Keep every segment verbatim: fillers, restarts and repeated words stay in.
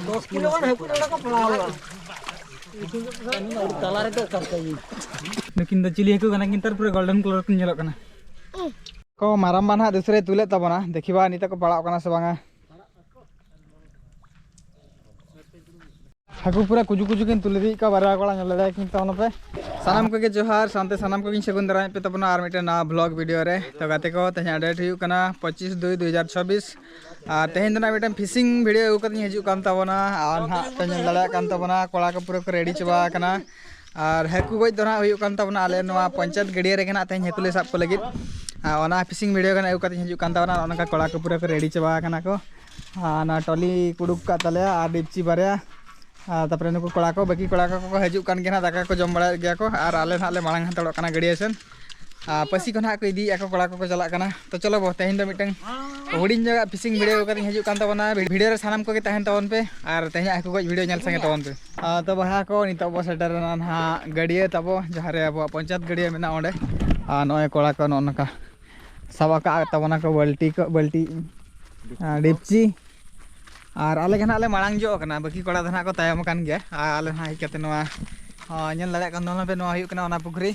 ᱫᱚᱥ ᱠᱤᱞᱳ ᱜᱟᱱ ᱦᱟᱹᱠᱩ ᱱᱚᱰᱮ ᱠᱚ ᱯᱟᱲᱟᱣ ᱞᱮᱱᱟ᱾ ᱛᱟᱞᱟ ᱨᱮᱫᱚ ᱚᱠᱟ ᱞᱮᱠᱟ ᱤᱭᱟᱹ? ᱱᱩᱠᱤᱱ ᱫᱚ ᱪᱤᱞᱤ ᱦᱟᱹᱠᱩ ᱠᱟᱱᱟ ᱠᱤᱱ? ᱛᱟᱨᱯᱚᱨᱮ ᱜᱳᱞᱰᱮᱱ ᱠᱟᱞᱟᱨ ᱠᱤᱱ ᱧᱮᱞᱚᱜ ᱠᱟᱱᱟ᱾ ᱠᱚ ᱢᱟᱨᱟᱝ ᱢᱟ ᱱᱟᱦᱟᱜ ᱫᱩᱥᱨᱟᱭ ᱛᱩᱞᱮᱫ ᱛᱟᱵᱚᱱᱟ, ᱫᱮᱠᱷᱤ ᱵᱟ ᱱᱤᱛᱚᱜ ᱠᱚ ᱯᱟᱲᱟᱜ ᱠᱟᱱᱟ ᱥᱮ ᱵᱟᱝᱟ᱾ ᱦᱟᱹᱠᱩ ᱯᱩᱨᱟᱹ ᱠᱩᱡᱩ ᱠᱩᱡᱩ ᱠᱤᱱ ᱛᱩᱞ ᱤᱫᱤᱭᱮᱫ ᱠᱚᱣᱟ ᱵᱟᱨᱭᱟ ᱠᱚᱲᱟ, ᱧᱮᱞ ᱫᱟᱲᱮᱭᱟᱠᱤᱱ ᱛᱟᱵᱚᱱᱟ ᱯᱮ᱾ ᱥᱟᱱᱟᱢ ᱠᱚᱜᱮ ᱡᱚᱦᱟᱨ, ᱥᱟᱶᱛᱮ ᱥᱟᱱᱟᱢ ᱠᱚᱜᱮᱧ ᱥᱟᱹᱜᱩᱱ ᱫᱟᱨᱟᱢᱮᱫ ᱯᱮ ᱛᱟᱵᱚᱱᱟ ᱟᱨ ᱢᱤᱫᱴᱮᱱ ᱱᱟᱣᱟ ᱵᱷᱞᱚᱜ ᱵᱷᱤᱰᱤᱭᱳ ᱨᱮ᱾ ᱛᱚ ᱜᱟᱛᱮ ᱠᱚ, ᱛᱮᱦᱮᱧᱟᱜ ᱰᱮᱴ ᱦᱩᱭᱩᱜ ᱠᱟᱱᱟ ᱯᱚᱸᱪᱤᱥ ᱫᱩᱭ ᱫᱩ ᱦᱟᱡᱟᱨ ᱪᱷᱚᱵᱵᱤᱥ᱾ ᱟᱨ ᱛᱮᱦᱮᱧ ᱫᱚ ᱱᱟᱜ ᱢᱤᱫᱴᱮᱱ ᱯᱷᱤᱥᱤᱝ ᱵᱷᱤᱰᱤᱭᱳ ᱟᱹᱜᱩ ᱠᱟᱛᱮᱧ ᱦᱤᱡᱩᱜ ᱠᱟᱱ ᱛᱟᱵᱚᱱᱟ᱾ ᱟᱨ ᱱᱟᱦᱟᱜ ᱯᱮ ᱧᱮᱞ ᱫᱟᱲᱮᱭᱟᱜ ᱠᱟᱱ ᱛᱟᱵᱚᱱᱟ, ᱠᱚᱲᱟ ᱠᱚ ᱯᱩᱨᱟᱹ ᱠᱚ ᱨᱮᱰᱤ ᱪᱟᱵᱟ ᱟᱠᱟᱱᱟ᱾ ᱟᱨ ᱦᱟᱹᱠᱩ ᱜᱚᱡ ᱫᱚ ᱱᱟᱦᱟᱜ ᱦᱩᱭᱩᱜ ᱠᱟᱱ ᱛᱟᱵᱚᱱᱟ ᱟᱞᱮ ᱱᱚᱣᱟ ᱯᱚᱧᱪᱟᱭᱮᱛ ᱜᱟᱹᱰᱭᱟᱹ ᱨᱮᱜᱮ ᱱᱟᱦᱟᱜ ᱛᱮᱦᱮᱧ ᱦᱟᱹᱠᱩ ᱞᱮ ᱥᱟᱵ ᱠᱚ ᱞᱟᱹᱜᱤᱫ᱾ ᱟᱨ ᱚᱱᱟ ᱯᱷᱤᱥᱤᱝ ᱵᱷᱤᱰᱤᱭᱳ ᱜᱮ ᱱᱟᱦᱟᱜ ᱟᱹᱜᱩ ᱠᱟᱛᱮᱧ ᱦᱤᱡᱩᱜ ᱠᱟᱱ ᱛᱟᱵᱚᱱᱟ᱾ ᱱᱚᱜᱼᱚ ᱱᱚᱝᱠᱟ ᱠᱚᱲᱟ ᱠᱚ ᱯᱩᱨᱟᱹ ᱠᱚ ᱨᱮᱰᱤ ᱪᱟᱵᱟ ᱟᱠᱟᱱᱟ ᱠᱚ᱾ ᱟᱨ ᱚᱱᱟ ᱴᱚᱞᱤ ᱠᱚ ᱩᱰᱩᱠ ᱠᱟᱜ ᱛᱟᱞᱮᱭᱟ ᱟᱨ ᱰᱤᱯᱪᱤ ᱵᱟᱨᱭᱟ᱾ ᱟᱨ ᱛᱟᱨᱯᱚᱨᱮ ᱱᱩᱠᱩ ᱠᱚᱲᱟ ᱠᱚ, ᱵᱟᱹᱠᱤ ᱠᱚᱲᱟ ᱠᱚ ᱠᱚ ᱦᱤᱡᱩᱜ ᱠᱟᱱ ᱜᱮᱭᱟ ᱱᱟᱦᱟᱜ, ᱫᱟᱠᱟ ᱠᱚ ᱡᱚᱢ ᱵᱟᱲᱟᱭᱮᱫ ᱜᱮᱭᱟ ᱠᱚ᱾ ᱟᱨ ᱟᱞᱮ ᱱᱟᱦᱟᱜ ᱞᱮ ᱢᱟᱲᱟᱝ ᱦᱟᱛᱟᱲᱚᱜ ᱠᱟᱱᱟ ᱜᱟᱹᱰᱭᱟᱹ ᱥᱮᱱ᱾ ᱟᱨ ᱯᱟᱹᱥᱤ ᱠᱚ ᱱᱟᱦᱟᱜ ᱠᱚ ᱤᱫᱤᱭᱮᱫᱼᱟ ᱠᱚ, ᱠᱚᱲᱟ ᱠᱚᱠᱚ ᱪᱟᱞᱟᱜ ᱠᱟᱱᱟ᱾ ᱛᱚ ᱪᱚᱞᱚ ᱵᱚ, ᱛᱮᱦᱮᱧ ᱫᱚ ᱢᱤᱫᱴᱟᱝ ᱦᱩᱰᱤᱧ ᱧᱚᱜᱟᱜ ᱯᱷᱤᱥᱤᱝ ᱵᱷᱤᱰᱤᱭᱳ ᱠᱟᱛᱮᱧ ᱦᱤᱡᱩᱜ ᱠᱟᱱ ᱛᱟᱵᱚᱱᱟ᱾ ᱵᱷᱤᱰᱤᱭᱳ ᱨᱮ ᱥᱟᱱᱟᱢ ᱠᱚᱜᱮ ᱛᱟᱦᱮᱱ ᱛᱟᱵᱚᱱ ᱯᱮ ᱟᱨ ᱛᱮᱦᱮᱧᱟᱜ ᱦᱟᱹᱠᱩ ᱜᱚᱡ ᱵᱷᱤᱰᱤᱭᱳ ᱧᱮᱞ ᱥᱟᱸᱜᱮ ᱛᱟᱵᱚᱱ ᱯᱮ᱾ ᱟᱨ ᱛᱚ ᱵᱚᱭᱦᱟ ᱠᱚ, ᱱᱤᱛᱚᱜ ᱵᱚ ᱥᱮᱴᱮᱨ ᱮᱱᱟ ᱱᱟᱦᱟᱜ ᱜᱟᱹᱰᱭᱟᱹ ᱛᱟᱵᱚ, ᱡᱟᱦᱟᱸ ᱨᱮ ᱟᱵᱚᱣᱟᱜ ᱯᱚᱧᱪᱟᱭᱮᱛ ᱜᱟᱹᱰᱭᱟᱹ ᱢᱮᱱᱟᱜᱼᱟ ᱚᱸᱰᱮ᱾ ᱟᱨ ᱱᱚᱜᱼᱚᱭ ᱠᱚᱲᱟ ᱠᱚ ᱱᱚᱜᱼᱚ ᱱᱚᱝᱠᱟ ᱥᱟᱵ ᱟᱠᱟᱫ ᱛᱟᱵᱚᱱᱟ ᱠᱚ ᱵᱟᱹᱞᱴᱤ ᱠᱚ, ᱵᱟᱹᱞᱴᱤ, ᱟᱨ ᱰᱤᱯᱪᱤ᱾ ᱟᱨ ᱟᱞᱮ ᱜᱮ ᱱᱟᱦᱟᱜ ᱞᱮ ᱢᱟᱲᱟᱝ ᱧᱚᱜ ᱠᱟᱱᱟ, ᱵᱟᱹᱠᱤ ᱠᱚᱲᱟ ᱫᱚ ᱱᱟᱦᱟᱜ ᱠᱚ ᱛᱟᱭᱚᱢ ᱟᱠᱟᱱ ᱜᱮᱭᱟ᱾ ᱟᱨ ᱟᱞᱮ ᱱᱟᱦᱟᱜ ᱦᱮᱡ ᱠᱟᱛᱮ ᱱᱚᱣᱟ, ᱦᱚᱸ, ᱧᱮᱞ ᱫᱟᱲᱮᱭᱟᱜ ᱠᱟᱱ ᱛᱟᱵᱚᱱᱟ ᱯᱮ, ᱱᱚᱣᱟ ᱦᱩᱭᱩᱜ ᱠᱟᱱᱟ ᱚᱱᱟ ᱯᱩᱠᱷᱨᱤ᱾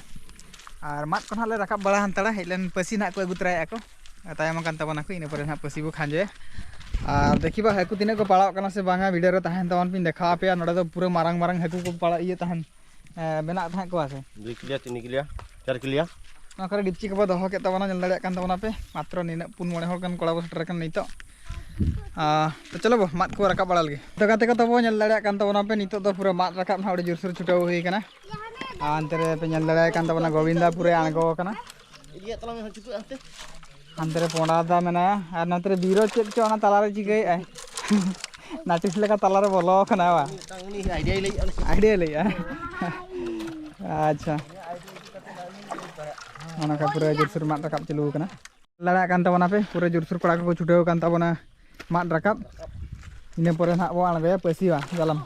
ᱟᱨ ᱢᱟᱫ ᱠᱚ ᱱᱟᱦᱟᱜ ᱞᱮ ᱨᱟᱠᱟᱵ ᱵᱟᱲᱟ ᱦᱟᱱᱛᱟᱲᱟ, ᱦᱮᱡ ᱞᱮᱱ ᱯᱟᱹᱥᱤ ᱱᱟᱦᱟᱜ ᱠᱚ ᱟᱹᱜᱩ ᱛᱚᱨᱟᱭᱮᱫᱼᱟ ᱠᱚ᱾ ᱛᱟᱭᱚᱢ ᱟᱠᱟᱱ ᱛᱟᱵᱚᱱᱟ ᱠᱚ, ᱤᱱᱟᱹ ᱯᱚᱨᱮ ᱱᱟᱦᱟᱜ ᱯᱟᱹᱥᱤ ᱵᱚ ᱠᱷᱟᱸᱡᱚᱭᱟ᱾ ᱟᱨ ᱫᱮᱠᱷᱤ ᱵᱟ ᱦᱟᱹᱠᱩ ᱛᱤᱱᱟᱹᱜ ᱠᱚ ᱯᱟᱲᱟᱣᱚᱜ ᱠᱟᱱᱟ ᱥᱮ ᱵᱟᱝᱟ, ᱵᱷᱤᱰᱤᱭᱳ ᱨᱮ ᱛᱟᱦᱮᱱ ᱛᱟᱵᱚᱱ ᱯᱮ, ᱫᱮᱠᱷᱟᱣ ᱟᱯᱮᱭᱟ᱾ ᱱᱚᱰᱮ ᱫᱚ ᱯᱩᱨᱟᱹ ᱢᱟᱨᱟᱝ ᱢᱟᱨᱟᱝ ᱦᱟᱹᱠᱩ ᱠᱚ ᱯᱟᱲᱟᱜ ᱤᱭᱟᱹ ᱛᱟᱦᱮᱱ, ᱮ, ᱵᱮᱱᱟᱜ ᱛᱟᱦᱮᱸᱫ ᱠᱚᱣᱟ ᱥᱮ᱾ ᱫᱩᱭ ᱠᱤᱞᱤᱭᱟ, ᱛᱤᱱ ᱠᱤᱞᱤᱭᱟ, ᱪᱟᱨ ᱠᱤᱞᱤᱭᱟ᱾ ᱱᱚᱣᱟ ᱠᱚᱨᱮ ᱰᱤᱯᱪᱤ ᱠᱚᱵᱚ ᱫᱚᱦᱚ ᱠᱮᱫ ᱛᱟᱵᱚᱱᱟ, ᱧᱮᱞ ᱫᱟᱲᱮᱭᱟᱜ ᱠᱟᱱ ᱛᱟᱵᱚᱱᱟ ᱯᱮ᱾ ᱢᱟᱛᱨᱚ ᱱᱤᱱᱟᱹᱜ ᱯᱩᱱ ᱢᱚᱬᱮ ᱦᱚᱲ ᱜᱟᱱ ᱠᱚᱲᱟ ᱵᱚ ᱥᱮᱴᱮᱨ ᱟᱠᱟᱱᱟ ᱱᱤᱛᱚᱜ᱾ ᱟᱨ ᱛᱚ ᱪᱚᱞᱚ ᱵᱚ, ᱢᱟᱫ ᱠᱚ ᱨᱟᱠᱟᱵ ᱵᱟᱲᱟ ᱞᱮᱜᱮ᱾ ᱛᱚ ᱜᱟᱛᱮ ᱠᱚ ᱛᱟᱵᱚ, ᱧᱮᱞ ᱫᱟᱲᱮᱭᱟᱜ ᱠᱟᱱ ᱛᱟᱵᱚᱱᱟ ᱯᱮ, ᱱᱤᱛᱚᱜ ᱫᱚ ᱯᱩᱨᱟᱹ ᱢᱟᱫ ᱨᱟᱠᱟᱵ ᱱᱟᱦᱟᱜ ᱟᱹᱰᱤ ᱡᱳᱨᱥᱳᱨ ᱪᱷᱩᱴᱟᱹᱣ ᱦᱩᱭ ᱟᱠᱟᱱᱟ᱾ ᱟᱨ ᱦᱟᱱᱛᱮ ᱨᱮ ᱯᱮ ᱧᱮᱞ ᱫᱟᱲᱮᱭᱟᱜ ᱠᱟᱱ ᱛᱟᱵᱚᱱᱟ, ᱜᱳᱵᱤᱱᱫᱟ ᱯᱩᱨᱟᱹᱭ ᱟᱬᱜᱚ ᱟᱠᱟᱱᱟ᱾ ᱦᱟᱱᱛᱮ ᱨᱮ ᱯᱚᱸᱰᱟ ᱫᱟ ᱢᱮᱱᱟᱭᱟ, ᱟᱨ ᱱᱚᱛᱮ ᱨᱮ ᱵᱤᱨᱳ ᱪᱮᱫ ᱪᱚ ᱚᱱᱟ ᱛᱟᱞᱟᱨᱮ ᱪᱤᱠᱟᱹᱭᱮᱫᱼᱟᱭ᱾ ᱱᱟᱴᱤᱥ ᱞᱮᱠᱟ ᱛᱟᱞᱟᱨᱮ ᱵᱚᱞᱚ ᱟᱠᱟᱱᱟ ᱵᱟ? ᱢᱤᱫᱴᱟᱝ ᱩᱱᱤ ᱟᱭᱰᱤᱭᱟᱭ ᱞᱟᱹᱭᱮᱫᱼᱟ, ᱩᱱᱤ ᱟᱭᱰᱤᱭᱟᱭ ᱞᱟᱹᱭᱮᱫᱼᱟ᱾ ᱟᱪᱪᱷᱟ, ᱚᱱᱟ ᱠᱚ ᱯᱩᱨᱟᱹ ᱡᱳᱨᱥᱳᱨ ᱢᱟᱫ ᱨᱟᱠᱟᱵ ᱪᱟᱹᱞᱩ ᱟᱠᱟᱱᱟ᱾ ᱞᱟᱲᱟᱜ ᱠᱟᱱ ᱛᱟᱵᱚᱱᱟ ᱯᱮ, ᱯᱩᱨᱟᱹ ᱡᱳᱨᱥᱳᱨ ᱠᱚᱲᱟ ᱠᱚᱠᱚ ᱪᱷᱩᱴᱟᱹᱣ ᱟᱠᱟᱱ ᱛᱟᱵᱚᱱᱟ ᱢᱟᱫ ᱨᱟᱠᱟᱵ᱾ ᱤᱱᱟᱹ ᱯᱚᱨᱮ ᱱᱟᱦᱟᱜ ᱵᱚ ᱟᱬᱜᱚᱭᱟ ᱯᱟᱹᱥᱤ ᱵᱟ ᱡᱟᱞᱟᱢ᱾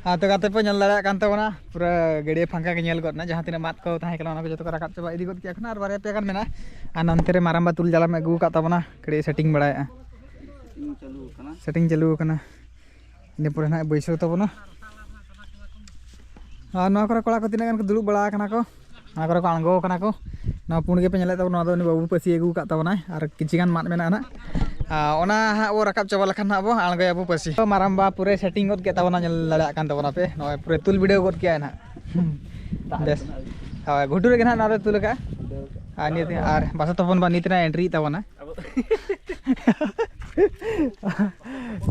ᱟᱨ ᱛᱚ ᱜᱟᱛᱮ ᱯᱮ ᱧᱮᱞ ᱫᱟᱲᱮᱭᱟᱜ ᱠᱟᱱ ᱛᱟᱵᱚᱱᱟ, ᱯᱩᱨᱟᱹ ᱜᱟᱹᱰᱭᱟᱹ ᱯᱷᱟᱸᱠᱟ ᱜᱮ ᱧᱮᱞ ᱜᱚᱫ ᱮᱱᱟ᱾ ᱡᱟᱦᱟᱸ ᱛᱤᱱᱟᱹᱜ ᱢᱟᱫ ᱠᱚ ᱛᱟᱦᱮᱸ ᱠᱟᱱᱟ, ᱚᱱᱟ ᱠᱚ ᱡᱚᱛᱚ ᱠᱚ ᱨᱟᱠᱟᱵ ᱪᱟᱵᱟ ᱤᱫᱤ ᱜᱚᱫ ᱠᱮᱜᱼᱟ᱾ ᱮᱠᱷᱚᱱ ᱟᱨ ᱵᱟᱨᱭᱟ ᱯᱮᱭᱟ ᱜᱟᱱ ᱢᱮᱱᱟᱜᱼᱟ᱾ ᱟᱨ ᱱᱚᱱᱛᱮ ᱨᱮ ᱢᱟᱨᱟᱝᱵᱟ ᱛᱩᱞ ᱡᱟᱞᱟᱢ ᱟᱹᱜᱩ ᱟᱠᱟᱫ ᱛᱟᱵᱚᱱᱟ, ᱠᱟᱹᱴᱤᱡ ᱥᱮᱴᱤᱝ ᱵᱟᱲᱟᱭᱮᱫᱼᱟ᱾ ᱪᱟᱹᱞᱩ ᱟᱠᱟᱱᱟ᱾ ᱥᱮᱴᱤᱝ ᱪᱟᱹᱞᱩ ᱟᱠᱟᱱᱟ᱾ ᱤᱱᱟᱹ ᱯᱚᱨᱮ ᱱᱟᱦᱟᱜ ᱵᱟᱹᱭᱥᱟᱹᱣ ᱛᱟᱵᱚᱱᱟ᱾ ᱟᱨ ᱱᱚᱣᱟ ᱠᱚᱨᱮ ᱠᱚᱲᱟ ᱠᱚ ᱛᱤᱱᱟᱹᱜ ᱜᱟᱱ ᱠᱚ ᱫᱩᱲᱩᱵ ᱵᱟᱲᱟ ᱟᱠᱟᱱᱟ ᱠᱚ, ᱱᱚᱣᱟ ᱠᱚᱨᱮ ᱠᱚ ᱟᱬᱜᱚ ᱟᱠᱟᱱᱟ ᱠᱚ᱾ ᱱᱚᱣᱟ ᱯᱩᱸᱰ ᱜᱮᱯᱮ ᱧᱮᱞᱮᱫ ᱛᱟᱵᱚᱱᱟ, ᱱᱚᱣᱟ ᱫᱚ ᱩᱱᱤ ᱵᱟᱹᱵᱩ ᱯᱟᱹᱥᱤ ᱟᱹᱜᱩ ᱟᱠᱟᱫ ᱛᱟᱵᱚᱱᱟᱭ, ᱟᱨ ᱠᱤᱪᱷᱩ ᱜᱟᱱ ᱢᱟᱫ ᱢᱮᱱᱟᱜᱼᱟ ᱱᱟᱦᱟᱜ᱾ ᱟᱨ ᱚᱱᱟ ᱦᱟᱸᱜ ᱵᱚ ᱨᱟᱠᱟᱵ ᱪᱟᱵᱟ ᱞᱮᱠᱷᱟᱱ ᱦᱟᱸᱜ ᱵᱚ ᱟᱬᱜᱚᱭᱟᱵᱚ ᱯᱟᱹᱥᱤ᱾ ᱛᱚ ᱢᱟᱨᱟᱝᱵᱟ ᱯᱩᱨᱟᱹᱭ ᱥᱮᱴᱤᱝ ᱜᱚᱫ ᱠᱮᱫ ᱛᱟᱵᱚᱱᱟ, ᱧᱮᱞ ᱫᱟᱲᱮᱭᱟᱜ ᱠᱟᱱ ᱛᱟᱵᱚᱱᱟ ᱯᱮ᱾ ᱱᱚᱜᱼᱚᱭ ᱯᱩᱨᱟᱹ ᱛᱩᱞ ᱵᱤᱰᱟᱹᱣ ᱜᱚᱫ ᱠᱮᱜᱼᱟᱭ ᱱᱟᱦᱟᱜ᱾ ᱵᱮᱥ᱾ ᱦᱳᱭ, ᱜᱷᱩᱴᱩ ᱨᱮᱜᱮ ᱱᱟᱦᱟᱜ ᱱᱚᱣᱟ ᱫᱚᱭ ᱛᱩᱞ ᱟᱠᱟᱫᱼᱟ᱾ ᱟᱨ ᱱᱤᱭᱟᱹ ᱛᱮ-, ᱟᱨ ᱵᱟᱥᱟ ᱛᱚᱯᱚᱱ ᱵᱟ ᱱᱤᱛ ᱨᱮᱱᱟᱜ ᱮᱱᱴᱨᱤᱭᱮᱫ ᱛᱟᱵᱚᱱᱟ᱾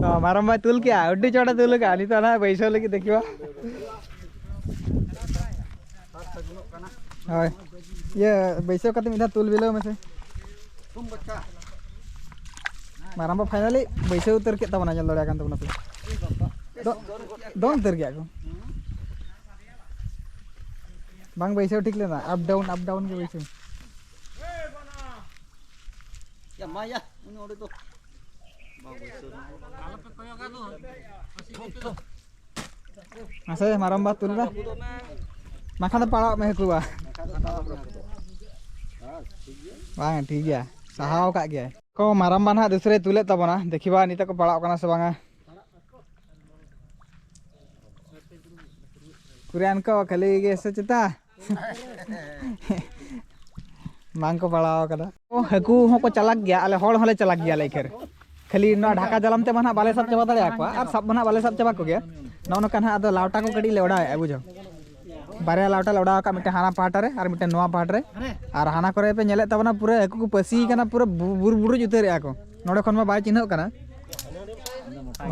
ᱚ, ᱢᱟᱨᱟᱝ ᱵᱟᱭ ᱛᱩᱞ ᱠᱮᱜᱼᱟ, ᱟᱹᱰᱤ ᱪᱚᱴᱮ ᱛᱩᱞ ᱠᱟᱜᱼᱟ᱾ ᱱᱤᱛᱚᱜ ᱱᱟᱦᱟᱜ ᱵᱟᱹᱭᱥᱟᱹᱣ ᱞᱟᱹᱜᱤᱫ ᱫᱮᱠᱷᱤᱵᱟ᱾ ᱦᱳᱭ, ᱤᱭᱟᱹ ᱵᱟᱹᱭᱥᱟᱹᱣ ᱠᱟᱛᱮ ᱢᱤᱫ ᱫᱷᱟᱣ ᱛᱩᱞ ᱵᱤᱞᱟᱹᱣ ᱢᱮᱥᱮ᱾ ᱢᱟᱨᱟᱝ ᱵᱟ ᱯᱷᱟᱭᱱᱟᱞᱤ ᱵᱟᱹᱭᱥᱟᱹᱣ ᱩᱛᱟᱹᱨ ᱠᱮᱫ ᱛᱟᱵᱚᱱᱟ, ᱧᱮᱞ ᱫᱟᱲᱮᱭᱟᱜ ᱠᱟᱱ ᱛᱟᱵᱚᱱᱟ ᱯᱮ᱾ ᱫᱚ-, ᱫᱚᱱ ᱩᱛᱟᱹᱨ ᱠᱮᱜᱼᱟ ᱠᱚ᱾ ᱵᱟᱝ ᱵᱟᱹᱭᱥᱟᱹᱣ ᱴᱷᱤᱠ ᱞᱮᱱᱟ, ᱟᱯ ᱰᱟᱣᱩᱱ, ᱟᱯ ᱰᱟᱣᱩᱱ ᱜᱮ ᱵᱟᱹᱭᱥᱟᱹᱣ᱾ ᱭᱟ, ᱢᱟ ᱭᱟ, ᱩᱱᱤ ᱚᱸᱰᱮ ᱫᱚ ᱵᱟᱝ ᱵᱟᱹᱭᱥᱟᱹᱣ ᱞᱮᱱᱟ᱾ ᱢᱟᱥᱮ, ᱢᱟᱨᱟᱝᱵᱟ, ᱛᱩᱞ ᱢᱮ᱾ ᱵᱟᱝᱠᱷᱟᱱ ᱫᱚ ᱯᱟᱲᱟᱜ ᱢᱮ, ᱦᱟᱹᱠᱩ ᱵᱟ᱾ ᱵᱟᱝ, ᱴᱷᱤᱠ ᱜᱮᱭᱟ, ᱥᱟᱦᱟᱣ ᱟᱠᱟᱫ ᱜᱮᱭᱟᱭ᱾ ᱠᱚ ᱢᱟᱨᱟᱝᱵᱟ ᱱᱟᱦᱟᱜ ᱫᱩᱥᱨᱟᱭ ᱛᱩᱞᱮᱫ ᱛᱟᱵᱚᱱᱟ, ᱫᱮᱠᱷᱤ ᱵᱟ ᱱᱤᱛᱚᱜ ᱠᱚ ᱯᱟᱲᱟᱜ ᱠᱟᱱᱟ ᱥᱮ ᱵᱟᱝᱟ᱾ ᱠᱩᱨᱤᱭᱟᱱ ᱠᱚ ᱠᱷᱟᱹᱞᱤ ᱜᱮ ᱥᱮ ᱪᱮᱛᱟ? ᱵᱟᱝ ᱠᱚ ᱯᱟᱲᱟᱣ ᱠᱟᱫᱟ᱾ ᱦᱟᱹᱠᱩ ᱦᱚᱸᱠᱚ ᱪᱟᱞᱟᱠ ᱜᱮᱭᱟ, ᱟᱞᱮ ᱦᱚᱲ ᱦᱚᱸᱞᱮ ᱪᱟᱞᱟᱠ ᱜᱮᱭᱟ ᱞᱮ ᱮᱠᱷᱮᱨ᱾ ᱠᱷᱟᱹᱞᱤ ᱱᱚᱣᱟ ᱰᱷᱟᱠᱟ ᱡᱟᱞᱟᱢ ᱛᱮ ᱢᱟ ᱱᱟᱦᱟᱜ ᱵᱟᱞᱮ ᱥᱟᱵ ᱪᱟᱵᱟ ᱫᱟᱲᱮᱭᱟᱠᱚᱣᱟ, ᱟᱨ ᱥᱟᱵ ᱢᱟ ᱱᱟᱦᱟᱜ ᱵᱟᱞᱮ ᱥᱟᱵ ᱪᱟᱵᱟ ᱠᱚᱜᱮᱭᱟ᱾ ᱱᱚᱜᱼᱚ ᱱᱚᱝᱠᱟ ᱱᱟᱦᱟᱜ ᱟᱫᱚ ᱞᱟᱣᱴᱟ ᱠᱚ ᱠᱟᱹᱴᱤᱡ ᱞᱮ ᱚᱰᱟᱣᱮᱫᱼᱟ, ᱵᱩᱡᱷᱟᱹᱣ᱾ ᱵᱟᱨᱭᱟ ᱞᱟᱣᱴᱟ ᱞᱮ ᱚᱰᱟᱣ ᱟᱠᱟᱫ, ᱢᱤᱫᱴᱮᱱ ᱦᱟᱱᱟ ᱯᱟᱦᱴᱟ ᱨᱮ ᱟᱨ ᱢᱤᱫᱴᱮᱱ ᱱᱚᱣᱟ ᱯᱟᱦᱴᱟ ᱨᱮ, ᱟᱨ ᱦᱟᱱᱟ ᱠᱚᱨᱮ ᱯᱮ ᱧᱮᱞᱮᱫ ᱛᱟᱵᱚᱱᱟ ᱯᱩᱨᱟᱹ ᱦᱟᱹᱠᱩ ᱠᱚ ᱯᱟᱹᱥᱤ ᱠᱟᱱᱟ, ᱯᱩᱨᱟᱹ ᱵᱩ-, ᱵᱩᱨ ᱵᱩᱨᱩᱡ ᱩᱛᱟᱹᱨᱮᱜᱼᱟ ᱠᱚ᱾ ᱱᱚᱰᱮ ᱠᱷᱚᱱ ᱢᱟ ᱵᱟᱭ ᱪᱤᱱᱦᱟᱹᱜ ᱠᱟᱱᱟ᱾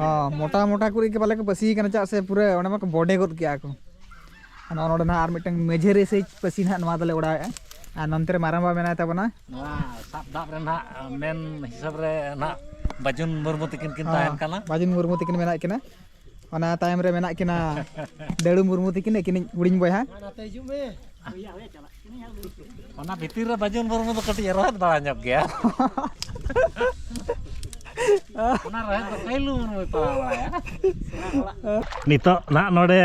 ᱚ, ᱢᱚᱴᱟ ᱢᱚᱴᱟ ᱠᱚᱨᱮ ᱜᱮ ᱯᱟᱞᱮ ᱠᱚ ᱯᱟᱹᱥᱤ ᱠᱟᱱᱟ, ᱪᱮᱫᱟᱜ ᱥᱮ ᱯᱩᱨᱟᱹ ᱚᱸᱰᱮ ᱢᱟᱠᱚ ᱵᱚᱰᱮ ᱜᱚᱫ ᱠᱮᱜᱼᱟ ᱠᱚ᱾ ᱟᱨ ᱱᱚᱜᱼᱚ ᱱᱚᱰᱮ ᱱᱟᱦᱟᱜ ᱟᱨ ᱢᱤᱫᱴᱟᱝ ᱢᱟᱹᱡᱷᱟᱹᱨᱤ ᱥᱮ ᱯᱟᱹᱥᱤ ᱱᱟᱦᱟᱜ ᱱᱚᱣᱟ ᱫᱚᱞᱮ ᱚᱰᱟᱣᱮᱜᱼᱟ᱾ ᱟᱨ ᱱᱚᱱᱛᱮ ᱨᱮ ᱢᱟᱨᱟᱝᱵᱟ ᱢᱮᱱᱟᱭ ᱛᱟᱵᱚᱱᱟ᱾ ᱱᱚᱣᱟ ᱥᱟᱵ ᱫᱟᱵ ᱨᱮ ᱱᱟᱦᱟᱜ ᱢᱮᱱ ᱦᱤᱥᱟᱹᱵ ᱨᱮ ᱱᱟᱦᱟᱜ ᱵᱟᱹᱡᱩᱱ ᱢᱩᱨᱢᱩ ᱛᱤᱠᱤᱱ ᱠᱤᱱ ᱦᱚᱸ, ᱛᱟᱦᱮᱱ ᱠᱟᱱᱟ᱾ ᱵᱟᱹᱡᱩᱱ ᱢᱩᱨᱢᱩ ᱛᱤᱠᱤᱱ ᱢᱮᱱᱟᱜ ᱠᱤᱱᱟ᱾ ᱚᱱᱟ ᱛᱟᱭᱚᱢ ᱨᱮ ᱢᱮᱱᱟᱜ ᱠᱤᱱᱟ ᱫᱟᱹᱲᱩ ᱢᱩᱨᱢᱩ ᱛᱤᱠᱤᱱ, ᱟᱹᱠᱤᱱᱤᱡ ᱦᱩᱰᱤᱧ ᱵᱚᱭᱦᱟ᱾ ᱚᱱᱟ ᱵᱷᱤᱛᱤᱨ ᱨᱮ ᱵᱟᱹᱡᱩᱱ ᱢᱩᱨᱢᱩ ᱫᱚ ᱠᱟᱹᱴᱤᱡ ᱨᱚᱦᱮᱫ ᱵᱟᱲᱟ ᱧᱚᱜ ᱜᱮᱭᱟ᱾ ᱚᱱᱟ ᱨᱚᱦᱮᱫ ᱫᱚ ᱠᱟᱹᱭᱞᱩ ᱢᱩᱨᱢᱩᱭ ᱯᱟᱲᱟᱣ ᱵᱟᱲᱟᱭᱟ᱾ ᱱᱤᱛᱚᱜ ᱱᱟᱦᱟᱜ ᱱᱚᱰᱮ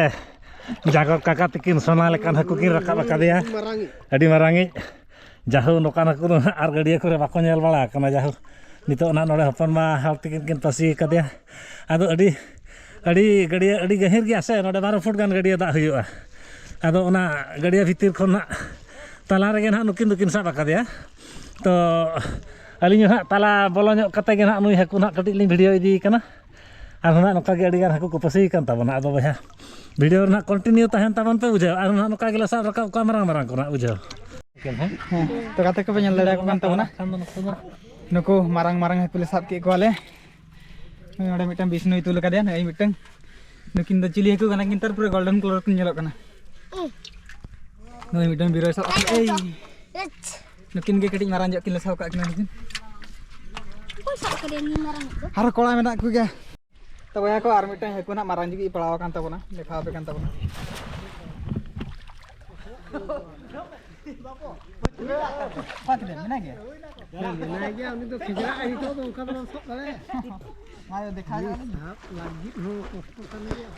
ᱡᱟᱜᱚᱨ ᱠᱟᱠᱟ ᱛᱤᱠᱤᱱ ᱥᱚᱱᱟ ᱞᱮᱠᱟᱱ ᱦᱟᱹᱠᱩ ᱠᱤᱱ ᱨᱟᱠᱟᱵ ᱟᱠᱟᱫᱮᱭᱟ᱾ ᱟᱹᱰᱤ ᱢᱟᱨᱟᱝᱤᱡ᱾ ᱡᱟᱦᱳ, ᱱᱚᱝᱠᱟᱱ ᱦᱟᱹᱠᱩ ᱫᱚ ᱱᱟᱦᱟᱜ ᱟᱨ ᱜᱟᱹᱰᱭᱟᱹ ᱠᱚᱨᱮ ᱵᱟᱠᱚ ᱧᱮᱞ ᱵᱟᱲᱟ ᱟᱠᱟᱱᱟ᱾ ᱡᱟᱦᱳ, ᱱᱤᱛᱚᱜ ᱱᱟᱦᱟᱜ ᱱᱚᱰᱮ ᱦᱚᱯᱚᱱ ᱢᱟ ᱦᱟᱞ ᱛᱮᱠᱤᱱ ᱠᱤᱱ ᱯᱟᱹᱥᱤ ᱟᱠᱟᱫᱮᱭᱟ᱾ ᱟᱫᱚ ᱟᱹᱰᱤ ᱟᱹᱰᱤ ᱜᱟᱹᱰᱭᱟᱹ ᱟᱹᱰᱤ ᱜᱟᱹᱦᱤᱨ ᱜᱮᱭᱟ ᱥᱮ, ᱱᱚᱰᱮ ᱵᱟᱨᱚ ᱯᱷᱩᱴ ᱜᱟᱱ ᱜᱟᱹᱰᱭᱟᱹ ᱫᱟᱜ ᱦᱩᱭᱩᱜᱼᱟ᱾ ᱟᱫᱚ ᱚᱱᱟ ᱜᱟᱹᱰᱭᱟᱹ ᱵᱷᱤᱛᱤᱨ ᱠᱷᱚᱱ ᱱᱟᱦᱟᱜ ᱛᱟᱞᱟ ᱨᱮᱜᱮ ᱱᱟᱦᱟᱜ ᱱᱩᱠᱤᱱ ᱫᱚᱠᱤᱱ ᱥᱟᱵ ᱟᱠᱟᱫᱮᱭᱟ᱾ ᱛᱚ ᱟᱹᱞᱤᱧ ᱦᱚᱸ ᱱᱟᱦᱟᱜ ᱛᱟᱞᱟ ᱵᱚᱞᱚ ᱧᱚᱜ ᱠᱟᱛᱮ ᱜᱮ ᱱᱟᱦᱟᱜ ᱱᱩᱭ ᱦᱟᱹᱠᱩ ᱱᱟᱦᱟᱜ ᱠᱟᱹᱴᱤᱡ ᱞᱤᱧ ᱵᱷᱤᱰᱤᱭᱳ ᱤᱫᱤᱭᱮ ᱠᱟᱱᱟ᱾ ᱟᱨᱦᱚᱸ ᱱᱟᱦᱟᱜ ᱱᱚᱝᱠᱟ ᱜᱮ ᱟᱹᱰᱤ ᱜᱟᱱ ᱦᱟᱹᱠᱩ ᱠᱚ ᱯᱟᱹᱥᱤ ᱟᱠᱟᱱ ᱛᱟᱵᱚᱱᱟ᱾ ᱟᱫᱚ ᱵᱚᱭᱦᱟ, ᱵᱷᱤᱰᱤᱭᱳ ᱨᱮ ᱱᱟᱦᱟᱜ ᱠᱚᱱᱴᱤᱱᱤᱭᱩ ᱛᱟᱦᱮᱱ ᱛᱟᱵᱚᱱ ᱯᱮ, ᱵᱩᱡᱷᱟᱹᱣ᱾ ᱟᱨᱦᱚᱸ ᱱᱟᱦᱟᱜ ᱱᱚᱝᱠᱟ ᱜᱮᱞᱮ ᱥᱟᱵ ᱨᱟᱠᱟᱵ ᱠᱚᱣᱟ ᱢᱟᱨᱟᱝ ᱢᱟᱨᱟᱝ ᱠᱚ ᱱᱟᱦᱟᱜ, ᱵᱩᱡᱷᱟᱹᱣ᱾ ᱦᱮᱸ, ᱛᱚ ᱜᱟᱛᱮ ᱠᱚᱯᱮ ᱧᱮᱞ ᱫᱟᱲᱮᱭᱟᱠᱚ ᱠᱟᱱ ᱛᱟᱵᱚᱱᱟ᱾ ᱱᱩᱠᱩ ᱢᱟᱨᱟᱝ ᱢᱟᱨᱟᱝ ᱦᱟᱹᱠᱩ ᱞᱮ ᱥᱟᱵ ᱠᱮᱫ ᱠᱚᱣᱟᱞᱮ᱾ ᱱᱚᱰᱮ ᱢᱤᱫᱴᱟᱝ ᱵᱤᱥᱱᱩᱭ ᱛᱩᱞ ᱟᱠᱟᱫᱮᱭᱟ, ᱱᱚᱜᱼᱚᱭ ᱢᱤᱫᱴᱟᱝ᱾ ᱱᱩᱠᱤᱱ ᱫᱚ ᱪᱤᱞᱤ ᱦᱟᱹᱠᱩ ᱠᱟᱱᱟ ᱠᱤᱱ? ᱛᱟᱨᱯᱚᱨᱮ ᱜᱳᱞᱰᱮᱱ ᱠᱟᱞᱟᱨ ᱠᱤᱱ ᱧᱮᱞᱚᱜ ᱠᱟᱱᱟ᱾ ᱱᱩᱭ ᱢᱤᱫᱴᱟᱝ ᱵᱤᱨᱚᱭ ᱥᱟᱵ ᱠᱟᱫᱟ᱾ ᱮᱭ, ᱱᱩᱠᱤᱱ ᱜᱮ ᱠᱟᱹᱴᱤᱡ ᱢᱟᱨᱟᱝ ᱧᱚᱜ ᱠᱤᱱ ᱞᱮ ᱥᱟᱵ ᱠᱟᱜ ᱠᱤᱱᱟ ᱱᱩᱠᱤᱱ᱾ ᱚᱠᱚᱭ ᱥᱟᱵ ᱠᱟᱫᱮᱭᱟ ᱱᱩᱭ ᱢᱟᱨᱟᱝ ᱧᱚᱜ ᱫᱚ? ᱟᱨᱦᱚᱸ ᱠᱚᱲᱟ ᱢᱮᱱᱟᱜ ᱠᱚᱜᱮᱭᱟ᱾ ᱛᱚ ᱵᱚᱭᱦᱟ ᱠᱚ, ᱟᱨ ᱢᱤᱫᱴᱟᱝ ᱦᱟᱹᱠᱩ ᱱᱟᱜ ᱢᱟᱨᱟᱝ ᱧᱚᱜ ᱜᱮ ᱯᱟᱲᱟᱣ ᱟᱠᱟᱱ ᱛᱟᱵᱚᱱᱟ, ᱫᱮᱠᱷᱟᱣ ᱟᱯᱮ ᱠᱟᱱ ᱛᱟᱵᱚᱱᱟ᱾ ᱚᱠᱟ ᱠᱮᱫᱮᱭᱟ? ᱢᱮᱱᱟᱭ ᱜᱮᱭᱟ? ᱦᱮᱸ, ᱢᱮᱱᱟᱭ ᱜᱮᱭᱟ, ᱩᱱᱤ ᱫᱚ ᱠᱷᱮᱪᱲᱟᱜ ᱟᱭ, ᱱᱤᱛᱚᱜ ᱫᱚ ᱚᱱᱠᱟ ᱫᱚ ᱵᱟᱢ ᱥᱟᱵ ᱫᱟᱲᱮᱭᱟᱜᱼᱟ᱾ ᱢᱟ ᱭᱟ, ᱫᱮᱠᱷᱟᱣ ᱧᱚᱜ ᱟᱹᱞᱤᱧ᱾ ᱥᱟᱵ ᱞᱟᱹᱜᱤᱫ ᱦᱚᱸ ᱠᱚᱥᱴᱚ ᱠᱟᱱ ᱜᱮᱭᱟ᱾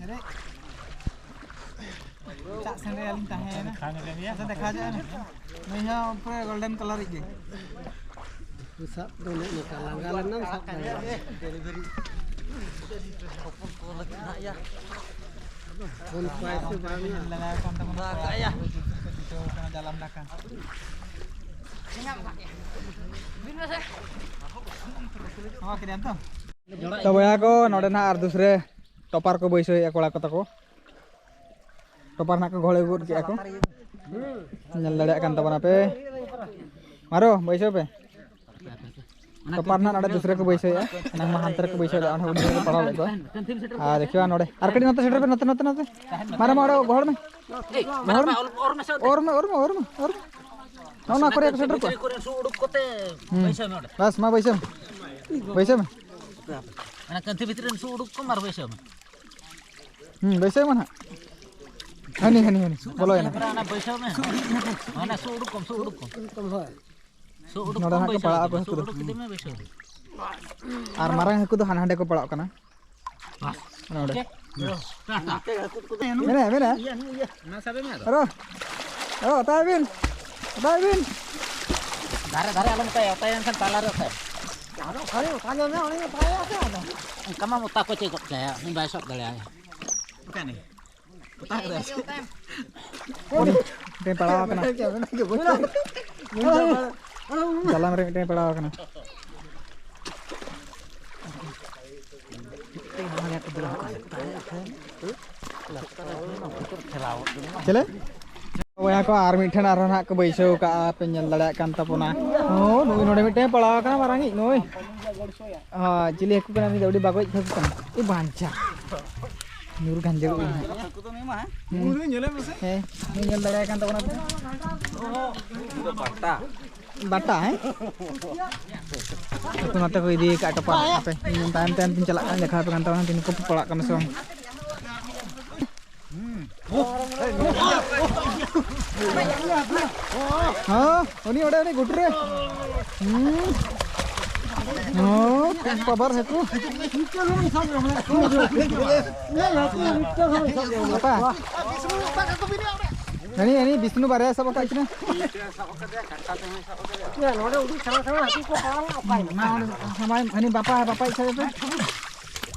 ᱮᱨᱮ᱾ ᱮᱴᱟᱜ ᱥᱮᱱ ᱨᱮ ᱟᱹᱞᱤᱧ ᱛᱟᱦᱮᱸᱭᱮᱱᱟ᱾ ᱟᱪᱪᱷᱟ, ᱫᱮᱠᱷᱟᱣ ᱧᱚᱜ ᱟᱭ ᱢᱮ᱾ ᱱᱩᱭ ᱦᱚᱸ ᱯᱩᱨᱟᱹ ᱜᱳᱞᱰᱮᱱ ᱠᱟᱞᱟᱨ ᱤᱡ ᱜᱮ᱾ ᱦᱟᱹᱠᱩ ᱥᱟᱵ ᱫᱚ ᱚᱱᱮ ᱚᱱᱠᱟ, ᱞᱟᱸᱜᱟ ᱞᱮᱱᱟᱢ ᱥᱟᱵ ᱫᱟᱲᱮᱭᱟᱜᱼᱟ᱾ ᱯᱷᱳᱱ ᱯᱟᱭ ᱥᱮ ᱵᱟᱝᱟ? ᱞᱟᱜᱟᱣ ᱠᱟᱱ ᱛᱟᱵᱚᱱᱟ᱾ ᱡᱤᱛᱟᱹᱣ ᱠᱟᱱᱟ ᱡᱟᱞᱟᱢ ᱰᱟᱠᱟ᱾ ᱦᱚᱦᱚ ᱠᱮᱫᱟᱢ ᱛᱚ? ᱛᱚ ᱵᱚᱭᱦᱟ ᱠᱚ, ᱱᱚᱰᱮ ᱱᱟᱦᱟᱜ ᱟᱨ ᱫᱩᱥᱨᱟᱹ ᱴᱚᱯᱟᱨ ᱠᱚ ᱵᱟᱹᱭᱥᱟᱹᱣᱮᱫᱼᱟ ᱠᱚᱲᱟ ᱠᱚ ᱛᱟᱠᱚ᱾ ᱴᱚᱯᱟᱨ ᱱᱟᱦᱟᱜ ᱠᱚ ᱜᱷᱚᱲᱮ ᱜᱚᱫ ᱠᱮᱫᱼᱟ ᱠᱚ᱾ ᱧᱮᱞ ᱫᱟᱲᱮᱭᱟᱜ ᱠᱟᱱ ᱛᱟᱵᱚᱱᱟ ᱯᱮ᱾ ᱢᱟᱨᱚ, ᱵᱟᱹᱭᱥᱟᱹᱣ ᱯᱮ᱾ ᱴᱚᱯᱟᱨ ᱱᱟᱦᱟᱜ ᱱᱚᱰᱮ ᱫᱩᱥᱨᱟᱹ ᱠᱚ ᱵᱟᱹᱭᱥᱟᱹᱣᱮᱫᱼᱟ᱾ ᱮᱱᱟᱝ ᱢᱟ ᱦᱟᱱᱛᱮ ᱨᱮᱠᱚ ᱵᱟᱹᱭᱥᱟᱹᱣ ᱞᱮᱫᱼᱟ, ᱚᱸᱰᱮ ᱦᱚᱸ ᱩᱱᱤ ᱠᱚ ᱯᱟᱲᱟᱣ ᱞᱮᱫ ᱠᱚᱣᱟ᱾ ᱟᱨ ᱫᱮᱠᱷᱤᱣᱟ ᱱᱚᱰᱮ, ᱟᱨ ᱠᱟᱹᱴᱤᱡ ᱱᱚᱛᱮ ᱥᱮᱴᱮᱨ ᱯᱮ, ᱱᱚᱛᱮ, ᱱᱚᱛᱮ, ᱱᱚᱛᱮ᱾ ᱢᱟᱨᱚ, ᱢᱟᱨᱚ, ᱜᱚᱦᱚᱲ ᱢᱮ᱾ ᱜᱚᱦᱚᱲ ᱢᱮ᱾ ᱚᱨ ᱢᱮ, ᱚᱨ ᱢᱮ, ᱚᱨ ᱢᱮ, ᱚᱨ ᱢᱮ᱾ ᱱᱚᱜᱼᱚ ᱱᱚᱣᱟ ᱠᱚᱨᱮ ᱠᱚ ᱥᱮᱴᱮᱨ ᱠᱚᱣᱟ᱾ ᱦᱩᱸ᱾ ᱵᱟᱥ, ᱢᱟ ᱵᱟᱹᱭᱥᱟᱹᱣ ᱢᱮ᱾ ᱵᱟᱹᱭᱥᱟᱹᱣ ᱢᱮ᱾ ᱚᱱᱟ ᱠᱟᱹᱱᱛᱷᱤ ᱵᱷᱤᱛᱨᱤ ᱨᱮ ᱥᱩ ᱩᱰᱩᱠ ᱠᱚᱢ ᱟᱨ ᱵᱟᱹᱭᱥᱟᱹᱣ ᱢᱮ᱾ ᱦᱩᱸ, ᱵᱟᱹᱭᱥᱟᱹᱣ ᱢᱮ ᱱᱟᱦᱟᱜ᱾ ᱦᱟᱹᱱᱤ, ᱦᱟᱹᱱᱤ, ᱦᱟᱹᱱᱤ᱾ ᱵᱚᱞᱚᱭᱮᱱᱟ᱾ ᱚᱱᱟ ᱵᱟᱹᱭᱥᱟᱹᱣ ᱢᱮ᱾ ᱚᱱᱟ ᱥᱩ ᱩᱰᱩᱠ ᱠᱚᱢ, ᱥᱩ ᱩᱰᱩᱠ ᱠᱚᱢ᱾ ᱥᱩ ᱩᱰᱩᱠ ᱱᱚᱰᱮ ᱠᱚᱢ, ᱱᱟᱦᱟᱜ ᱠᱚ ᱵᱟᱹᱭᱥᱟᱹᱣ ᱯᱟᱲᱟᱜ ᱟᱠᱚ ᱠᱮᱫᱮ ᱢᱮ, ᱦᱟᱹᱠᱩ ᱥᱩ ᱫᱚ᱾ ᱩᱰᱩᱠ ᱠᱮᱫᱮ ᱢᱮ, ᱵᱟᱹᱭᱥᱟᱹᱣ ᱠᱮᱫᱮ ᱢᱮ᱾ ᱟᱨ ᱢᱟᱨᱟᱝ ᱦᱟᱹᱠᱩ ᱫᱚ ᱦᱟᱱᱟ ᱦᱟᱸᱰᱮ ᱠᱚ ᱯᱟᱲᱟᱜ ᱠᱟᱱᱟ᱾ ᱵᱟᱥ᱾ ᱱᱚᱰᱮ᱾ ᱴᱷᱤᱠ᱾ ᱢᱮᱱᱟᱭᱟ, ᱢᱮᱱᱟᱭᱟ᱾ ᱚᱱᱟ ᱥᱟᱵᱮ ᱢᱮ ᱟᱫᱚ᱾ ᱟᱨᱚ, ᱟᱨᱚ ᱚᱛᱟᱭ ᱵᱤᱱ, ᱚᱛᱟᱭ ᱵᱤᱱ᱾ ᱫᱷᱟᱨᱮ ᱫᱷᱟᱨᱮ ᱟᱞᱚᱢ ᱚᱛᱟᱭᱟ, ᱚᱛᱟᱭᱟ ᱮᱱᱠᱷᱟᱱ ᱛᱟᱞᱟᱨᱮ ᱚᱛᱟᱭᱟ᱾ ᱟᱫᱚ ᱚᱠᱟᱨᱮ ᱚᱛᱟ ᱧᱟᱢᱮᱭᱟ, ᱩᱱᱤ ᱚᱛᱟᱭᱟ ᱥᱮ ᱟᱫᱚ᱾ ᱚᱱᱠᱟ ᱢᱟ ᱚᱛᱟ ᱠᱚ ᱪᱮᱫ ᱜᱚᱫ ᱠᱟᱭᱟ, ᱩᱱᱤ ᱵᱟᱭ ᱥᱟᱵ ᱫᱟᱲᱮᱭᱟᱜᱼᱟ᱾ ᱚᱠᱟ ᱱᱤᱡ? ᱚᱛᱟ ᱠᱮᱫᱟᱭ ᱥᱮ? ᱢᱤᱫᱴᱮᱱ ᱯᱟᱲᱟᱣ ᱟᱠᱟᱱᱟ᱾ ᱡᱟᱞᱟᱢ ᱨᱮ ᱢᱤᱫᱴᱮᱱ ᱯᱟᱲᱟᱣ ᱟᱠᱟᱱᱟ᱾ ᱪᱮᱞᱮ? ᱵᱚᱭᱦᱟ ᱠᱚ, ᱟᱨ ᱢᱤᱫᱴᱷᱮᱱ ᱟᱨᱦᱚᱸ ᱱᱟᱦᱟᱜ ᱠᱚ ᱵᱟᱹᱭᱥᱟᱹᱣ ᱠᱟᱜᱼᱟ, ᱯᱮ ᱧᱮᱞ ᱫᱟᱲᱮᱭᱟᱜ ᱠᱟᱱ ᱛᱟᱵᱚᱱᱟ᱾ ᱦᱚᱸ, ᱱᱩᱭ ᱱᱚᱰᱮ ᱢᱤᱫᱴᱮᱱ ᱯᱟᱲᱟᱣ ᱟᱠᱟᱱᱟ, ᱢᱟᱨᱟᱝᱤᱡ ᱱᱩᱭ᱾ ᱦᱚᱸ, ᱪᱤᱞᱤ ᱦᱟᱹᱠᱩ ᱠᱟᱱᱟ ᱱᱩᱭ ᱫᱚ? ᱟᱹᱰᱤ ᱵᱟᱜᱚᱡ ᱦᱟᱹᱠᱩ ᱠᱟᱱᱟ᱾ ᱩ, ᱵᱟᱧᱪᱟ᱾ ᱧᱩᱨ ᱜᱷᱟᱸᱡᱮᱲᱚᱜ ᱠᱟᱱᱟ᱾ ᱦᱮᱸ, ᱱᱩᱭ ᱧᱮᱞᱮ ᱢᱮᱥᱮ᱾ ᱦᱮᱸ, ᱱᱩᱭ ᱧᱮᱞ ᱫᱟᱲᱮᱭᱟᱭ ᱠᱟᱱ ᱛᱟᱵᱚᱱᱟ ᱯᱮ᱾ ᱵᱟᱴᱟ᱾ ᱵᱟᱴᱟ, ᱦᱮᱸ? ᱟᱠᱚ ᱱᱚᱛᱮ ᱠᱚ ᱤᱫᱤ ᱟᱠᱟᱫ ᱴᱚᱯᱟᱨ᱾ ᱟᱯᱮ ᱤᱧ ᱛᱟᱭᱚᱢ ᱛᱟᱭᱚᱢ ᱛᱤᱧ ᱪᱟᱞᱟᱜ ᱠᱟᱱᱟ, ᱫᱮᱠᱷᱟᱣ ᱟᱯᱮ ᱠᱟᱱ ᱛᱟᱵᱚᱱᱟ ᱛᱤᱱ ᱠᱚ ᱯᱟᱲᱟᱜ ᱠᱟᱱᱟ ᱥᱮ ᱵᱟᱝ᱾ ᱦᱮᱸ, ᱩᱱᱤ ᱚᱸᱰᱮ, ᱩᱱᱤ ᱜᱷᱩᱴᱩ ᱨᱮ᱾ ᱦᱩᱸ᱾ ᱦᱚᱸ, ᱯᱟᱵᱟᱨ ᱦᱟᱹᱠᱩ᱾ ᱵᱟᱯᱟ᱾ ᱦᱟᱹᱱᱤ, ᱦᱟᱹᱱᱤ ᱵᱤᱥᱱᱩ ᱵᱟᱨᱭᱟ ᱥᱟᱵ ᱟᱠᱟᱫ ᱠᱤᱱᱟ᱾ ᱱᱚᱰᱮ ᱩᱰᱩᱠ ᱥᱟᱢᱟᱝ ᱥᱟᱢᱟᱝ ᱦᱟᱹᱠᱩ ᱠᱚ ᱯᱟᱲᱟᱣ ᱞᱮᱱᱟ, ᱚᱠᱟᱭ ᱱᱟ? ᱢᱟ ᱚᱸᱰᱮ, ᱦᱟᱹᱱᱤ ᱵᱟᱯᱟ, ᱵᱟᱯᱟ ᱤᱡ ᱥᱟᱵ ᱮ ᱯᱮ᱾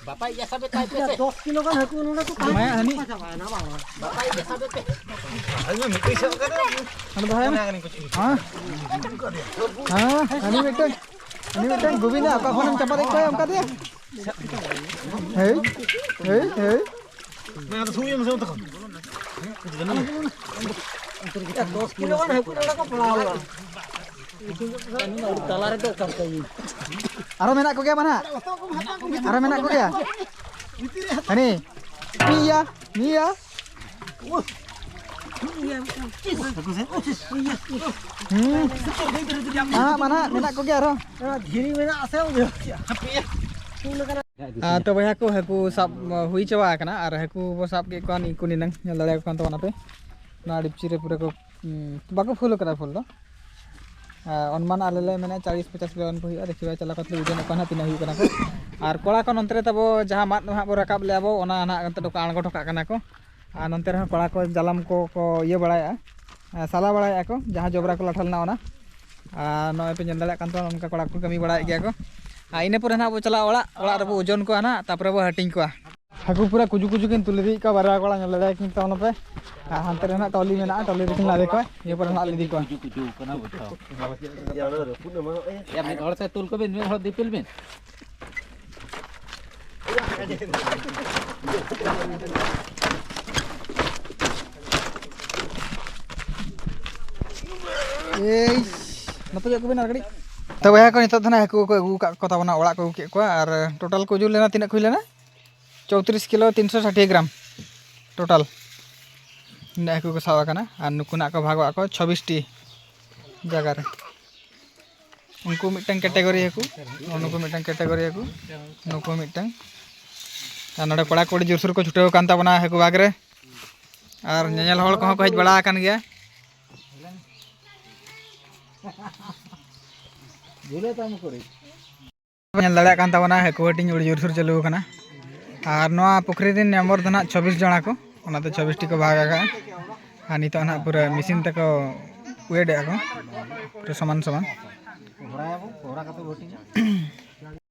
ᱵᱟᱯᱟ ᱤᱡ ᱥᱟᱵ ᱮ ᱛᱟᱭ ᱯᱮ ᱥᱮ᱾ ᱫᱚᱥ ᱠᱤᱞᱳ ᱜᱟᱱ ᱦᱟᱹᱠᱩ ᱱᱚᱰᱮ ᱠᱚ ᱛᱟᱦᱮᱸ ᱢᱟ ᱦᱟᱹᱱᱤ᱾ ᱪᱟᱵᱟᱭᱮᱱᱟ, ᱵᱟᱝ, ᱵᱟᱝ᱾ ᱵᱟᱯᱟ ᱤᱡ ᱥᱟᱵ ᱮ ᱯᱮ᱾ ᱦᱟᱸᱰᱮ ᱫᱚᱦᱚᱭ ᱢᱮ᱾ ᱦᱮᱸ? ᱦᱮᱸ, ᱦᱟᱹᱱᱤ ᱢᱤᱫᱴᱮᱱ, ᱦᱟᱹᱱᱤ ᱢᱤᱫᱴᱮᱱ ᱜᱳᱵᱤᱱᱫᱟ ᱚᱠᱟ ᱠᱷᱚᱱᱮᱢ ᱪᱟᱯᱟᱫ ᱮᱫ ᱠᱚᱣᱟ ᱚᱱᱠᱟ ᱛᱮ? ᱦᱮᱭ, ᱦᱮᱭ, ᱦᱮᱭ᱾ ᱱᱟ ᱟᱫᱚ ᱥᱩᱭ ᱢᱮᱥᱮ ᱛᱚᱠᱷᱚᱱ᱾ ᱫᱚᱥ ᱠᱤᱞᱳ ᱜᱟᱱ ᱦᱟᱹᱠᱩ ᱱᱚᱰᱮ ᱠᱚ ᱯᱟᱲᱟᱣ ᱞᱮᱱᱟ᱾ ᱛᱟᱞᱟ ᱨᱮᱫᱚ ᱚᱠᱟ ᱞᱮᱠᱟ ᱤᱭᱟᱹ? ᱟᱨᱚ ᱢᱮᱱᱟᱜ ᱠᱚᱜᱮᱭᱟ ᱵᱟᱱᱟ? ᱟᱨᱚ ᱢᱮᱱᱟᱜ ᱠᱚᱜᱮᱭᱟ? ᱦᱟᱹᱱᱤ, ᱢᱤᱭᱟ, ᱢᱤᱭᱟ᱾ ᱦᱩᱸ᱾ ᱦᱮᱸ, ᱢᱟᱱᱟ ᱢᱮᱱᱟᱜ ᱠᱚᱜᱮᱭᱟ ᱟᱨᱦᱚᱸ᱾ ᱫᱷᱤᱨᱤ ᱢᱮᱱᱟᱜ ᱟᱥᱮ ᱵᱩᱡᱷᱟᱹᱣ ᱠᱮᱜᱼᱟ᱾ ᱟᱨ ᱛᱚ ᱵᱚᱭᱦᱟ ᱠᱚ, ᱦᱟᱹᱠᱩ ᱥᱟᱵ ᱦᱩᱭ ᱪᱟᱵᱟ ᱟᱠᱟᱱᱟ ᱟᱨ ᱦᱟᱹᱠᱩ ᱵᱚ ᱥᱟᱵ ᱠᱮᱫ ᱠᱚᱣᱟ᱾ ᱱᱤᱭᱟᱹ ᱠᱚ ᱱᱤᱱᱟᱹᱝ ᱧᱮᱞ ᱫᱟᱲᱮᱭᱟᱠᱚ ᱠᱟᱱ ᱛᱟᱵᱚᱱᱟ ᱯᱮ᱾ ᱱᱚᱣᱟ ᱰᱤᱯᱪᱤ ᱨᱮ ᱯᱩᱨᱟᱹ ᱠᱚ, ᱩᱸ, ᱵᱟᱠᱚ ᱯᱷᱩᱞ ᱠᱟᱫᱟ ᱯᱷᱩᱞ ᱫᱚ᱾ ᱟᱨ ᱚᱱᱢᱟᱱ ᱟᱞᱮ ᱞᱮ ᱢᱮᱱᱟ ᱪᱟᱞᱤᱥ ᱯᱚᱪᱟᱥ ᱠᱤᱞᱳ ᱜᱟᱱ ᱠᱚ ᱦᱩᱭᱩᱜᱼᱟ᱾ ᱫᱮᱠᱷᱤ ᱵᱷᱟᱭ ᱪᱟᱞᱟᱣ ᱠᱟᱛᱮ ᱞᱮ ᱳᱡᱚᱱᱮᱫ ᱠᱚᱣᱟ ᱱᱟᱦᱟᱜ ᱛᱤᱱᱟᱹᱜ ᱦᱩᱭᱩᱜ ᱠᱟᱱᱟ ᱠᱚ᱾ ᱟᱨ ᱠᱚᱲᱟ ᱠᱚ ᱱᱚᱱᱛᱮ ᱨᱮ ᱛᱟᱵᱚ ᱡᱟᱦᱟᱸ ᱢᱟᱫ ᱱᱟᱦᱟᱜ ᱵᱚ ᱨᱟᱠᱟᱵ ᱞᱮᱜᱼᱟ ᱵᱚ, ᱚᱱᱟ ᱱᱟᱦᱟᱜ ᱱᱤᱛᱚᱜ ᱫᱚᱠᱚ ᱟᱬᱜᱚ ᱦᱚᱴᱚ ᱠᱟᱜ ᱠᱟᱱᱟ ᱠᱚ᱾ ᱟᱨ ᱱᱚᱱᱛᱮ ᱨᱮᱦᱚᱸ ᱠᱚᱲᱟ ᱠᱚ ᱡᱟᱞᱟᱢ ᱠᱚ ᱠᱚ ᱤᱭᱟᱹ ᱵᱟᱲᱟᱭᱮᱜᱼᱟ, ᱮ, ᱥᱟᱞᱟ ᱵᱟᱲᱟᱭᱮᱜᱼᱟ ᱠᱚ, ᱡᱟᱦᱟᱸ ᱡᱚᱵᱽᱨᱟ ᱠᱚ ᱞᱟᱴᱷᱟ ᱞᱮᱱᱟ ᱚᱱᱟ᱾ ᱟᱨ ᱱᱚᱜᱼᱚᱭ ᱯᱮ ᱧᱮᱞ ᱫᱟᱲᱮᱭᱟᱜ ᱠᱟᱱ ᱛᱟᱵᱚᱱᱟ, ᱚᱱᱠᱟ ᱠᱚᱲᱟ ᱠᱚ ᱠᱟᱹᱢᱤ ᱵᱟᱲᱟᱭᱮᱫ ᱜᱮᱭᱟ ᱠᱚ᱾ ᱟᱨ ᱤᱱᱟᱹ ᱯᱚᱨᱮ ᱱᱟᱦᱟᱜ ᱵᱚ ᱪᱟᱞᱟᱜᱼᱟ ᱚᱲᱟᱜ, ᱚᱲᱟᱜ ᱨᱮᱵᱚ ᱳᱡᱚᱱ ᱠᱚᱣᱟ ᱱᱟᱦᱟᱜ, ᱛᱟᱯᱚᱨᱮ ᱵᱚ ᱦᱟᱹᱴᱤᱧ ᱠᱚᱣᱟ᱾ ᱦᱟᱹᱠᱩ ᱯᱩᱨᱟᱹ ᱠᱩᱡᱩ ᱠᱩᱡᱩ ᱠᱤᱱ ᱛᱩᱞ ᱤᱫᱤᱭᱮᱫ ᱠᱚᱣᱟ ᱵᱟᱨᱭᱟ ᱠᱚᱲᱟ, ᱧᱮᱞ ᱫᱟᱲᱮᱭᱟᱠᱤᱱ ᱛᱟᱵᱚᱱᱟᱯᱮ᱾ ᱟᱨ ᱦᱟᱱᱛᱮ ᱨᱮ ᱱᱟᱦᱟᱜ ᱴᱚᱞᱤ ᱢᱮᱱᱟᱜᱼᱟ, ᱴᱚᱞᱤ ᱨᱮᱠᱤᱱ ᱞᱟᱫᱮ ᱠᱚᱣᱟ, ᱤᱱᱟᱹ ᱯᱚᱨᱮ ᱱᱟᱦᱟᱜ ᱞᱮ ᱤᱫᱤ ᱠᱚᱣᱟ᱾ ᱠᱩᱡᱩ ᱠᱩᱡᱩ ᱠᱟᱱᱟ ᱵᱩᱡᱷᱟᱹᱣ᱾ ᱭᱟ, ᱢᱤᱫ ᱦᱚᱲ ᱛᱮ ᱛᱩᱞ ᱠᱚᱵᱤᱱ, ᱢᱤᱫ ᱦᱚᱲ ᱫᱤᱯᱤᱞ ᱵᱤᱱ᱾ ᱮᱭ, ᱱᱚᱛᱮ ᱡᱚᱜ ᱠᱚᱵᱤᱱ ᱟᱨ ᱠᱟᱹᱴᱤᱡ᱾ ᱛᱚ ᱵᱚᱭᱦᱟ ᱠᱚ, ᱱᱤᱛᱚᱜ ᱫᱚ ᱱᱟᱦᱟᱜ ᱦᱟᱹᱠᱩ ᱠᱚ ᱟᱹᱜᱩ ᱟᱠᱟᱫ ᱠᱚ ᱛᱟᱵᱚᱱᱟ, ᱚᱲᱟᱜ ᱠᱚ ᱟᱹᱜᱩ ᱠᱮᱫ ᱠᱚᱣᱟ᱾ ᱟᱨ ᱴᱳᱴᱟᱞ ᱠᱚ ᱳᱡᱚᱱ ᱞᱮᱱᱟ, ᱛᱤᱱᱟᱹᱜ ᱠᱚ ᱦᱩᱭ ᱞᱮᱱᱟ? ᱪᱳᱭᱛᱨᱤᱥ ᱠᱤᱞᱳ ᱛᱤᱱᱥᱚ ᱥᱟᱴᱷᱤᱭᱟᱹ ᱜᱨᱟᱢ ᱴᱳᱴᱟᱞ᱾ ᱱᱤᱱᱟᱹᱜ ᱦᱟᱹᱠᱩ ᱠᱚ ᱥᱟᱵ ᱟᱠᱟᱱᱟ᱾ ᱟᱨ ᱱᱩᱠᱩ ᱱᱟᱜ ᱠᱚ ᱵᱷᱟᱜᱚᱜ ᱟᱠᱚ ᱪᱷᱚᱵᱵᱤᱥ ᱴᱤ ᱡᱟᱭᱜᱟ ᱨᱮ᱾ ᱩᱱᱠᱩ ᱢᱤᱫᱴᱟᱝ ᱠᱮᱴᱮᱜᱚᱨᱤ ᱦᱟᱹᱠᱩ, ᱱᱩᱠᱩ ᱢᱤᱫᱴᱟᱝ ᱠᱮᱴᱮᱜᱚᱨᱤ ᱦᱟᱹᱠᱩ, ᱱᱩᱠᱩ ᱢᱤᱫᱴᱟᱝ᱾ ᱟᱨ ᱱᱚᱰᱮ ᱠᱚᱲᱟ ᱠᱚ ᱟᱹᱰᱤ ᱡᱳᱨᱥᱳᱨ ᱠᱚ ᱪᱷᱩᱴᱟᱹᱣ ᱟᱠᱟᱱ ᱛᱟᱵᱚᱱᱟ ᱦᱟᱹᱠᱩ ᱵᱷᱟᱜᱽ ᱨᱮ᱾ ᱟᱨ ᱧᱮᱧᱮᱞ ᱦᱚᱲ ᱠᱚᱦᱚᱸ ᱠᱚ ᱦᱮᱡ ᱵᱟᱲᱟ ᱟᱠᱟᱱ ᱜᱮᱭᱟ᱾ ᱧᱮᱞ ᱫᱟᱲᱮᱭᱟᱜ ᱠᱟᱱ ᱛᱟᱵᱚᱱᱟ, ᱦᱟᱹᱠᱩ ᱦᱟᱹᱴᱤᱧ ᱟᱹᱰᱤ ᱡᱳᱨᱥᱳᱨ ᱪᱟᱹᱞᱩ ᱟᱠᱟᱱᱟ᱾ ᱟᱨ ᱱᱚᱣᱟ ᱯᱩᱠᱷᱨᱤ ᱨᱮᱱ ᱢᱮᱢᱵᱚᱨ ᱫᱚ ᱱᱟᱦᱟᱜ ᱪᱷᱚᱵᱵᱤᱥ ᱡᱚᱱᱟ ᱠᱚ, ᱚᱱᱟᱛᱮ ᱪᱷᱚᱵᱵᱤᱥ ᱴᱤ ᱠᱚ ᱵᱷᱟᱜᱽ ᱟᱠᱟᱫᱼᱟ᱾ ᱟᱨ ᱱᱤᱛᱚᱜ ᱱᱟᱦᱟᱜ ᱯᱩᱨᱟᱹ ᱢᱮᱥᱤᱱ ᱛᱮᱠᱚ ᱣᱮᱴ ᱮᱫᱼᱟ ᱠᱚ, ᱯᱩᱨᱟᱹ ᱥᱚᱢᱟᱱ ᱥᱚᱢᱟᱱ᱾